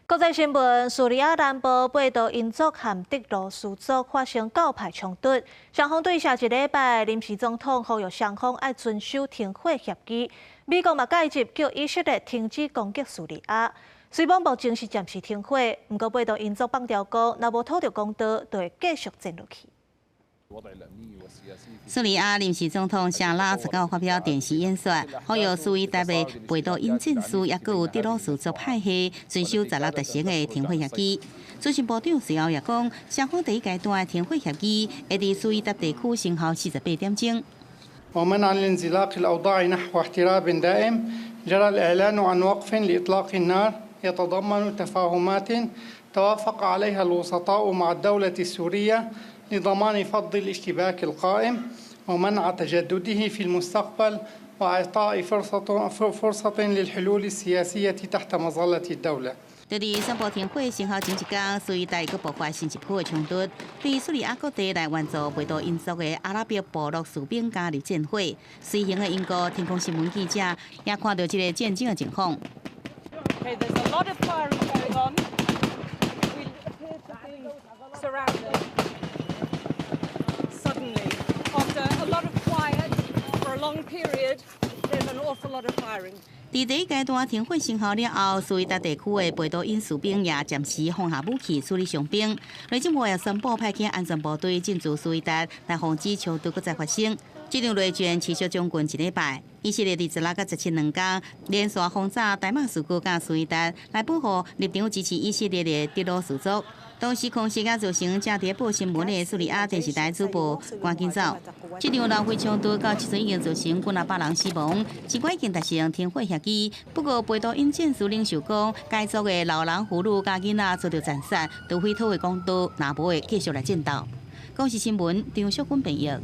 國際新聞：敘利亞南部貝都因族和德魯斯族發生教派衝突，雙方對上一禮拜臨時總統呼籲雙方愛遵守停火協議。美國嘛介入，叫以色列停止攻擊敘利亞。雖罔目前是暫時停火，毋過貝都因族放調講，若無討著公道，就會繼續戰落去。敘利亞臨時總統沙拉19發表電視演說，呼籲蘇伊達的貝都因戰士，抑閣有德魯斯族派系遵守十六達成的停火協議。資訊部長隨後也講，雙方第一階段的停火協議會佇蘇伊達地區生效48點鐘。 ومنعا لانزلاق الأوضاع نحو احتراب دائم، جرى الإعلان عن وقف لإطلاق النار يتضمن تفاهمات توافق عليها الوسطاء مع الدولة السورية لضمان فض الاشتباك القائم ومنع تجدده في المستقبل وإعطاء فرصة للحلول السياسية تحت مظلة الدولة. 就佇宣布停火生效前一工，蘇伊達閣爆發新一波的衝突，對敘利亞各地來援助貝都因族的阿拉伯部落士兵加入戰火。隨行的英國天空新聞記者也看著這个戰爭的情況。 Okay, there's a lot of firing going on. We appear to be surrounded. Suddenly, after a lot of quiet for a long period, there's an awful lot of firing. 佇第一階段停火生效了後，蘇伊達地區的貝都因士兵也暫時放下武器處理傷兵。內政部也宣布派遣安全部隊進駐蘇伊達，來防止衝突閣再發生。這場內戰持續將近一禮拜。以色列佇16佮17兩工連續轟炸大馬士革佮蘇伊達，來保護立場支持以色列的德魯斯族。當時空襲也造成正佇報新聞的敘利亞電視台主播趕緊走。這場流血衝突到這陣已經造成幾若百人死亡，儘管已經達成停火協議，不過貝都因戰士領袖講，該族的老人、婦女佮囡仔遭著殘殺，除非討回公道，若無會繼續來戰鬥。公視新聞張淑芬編譯。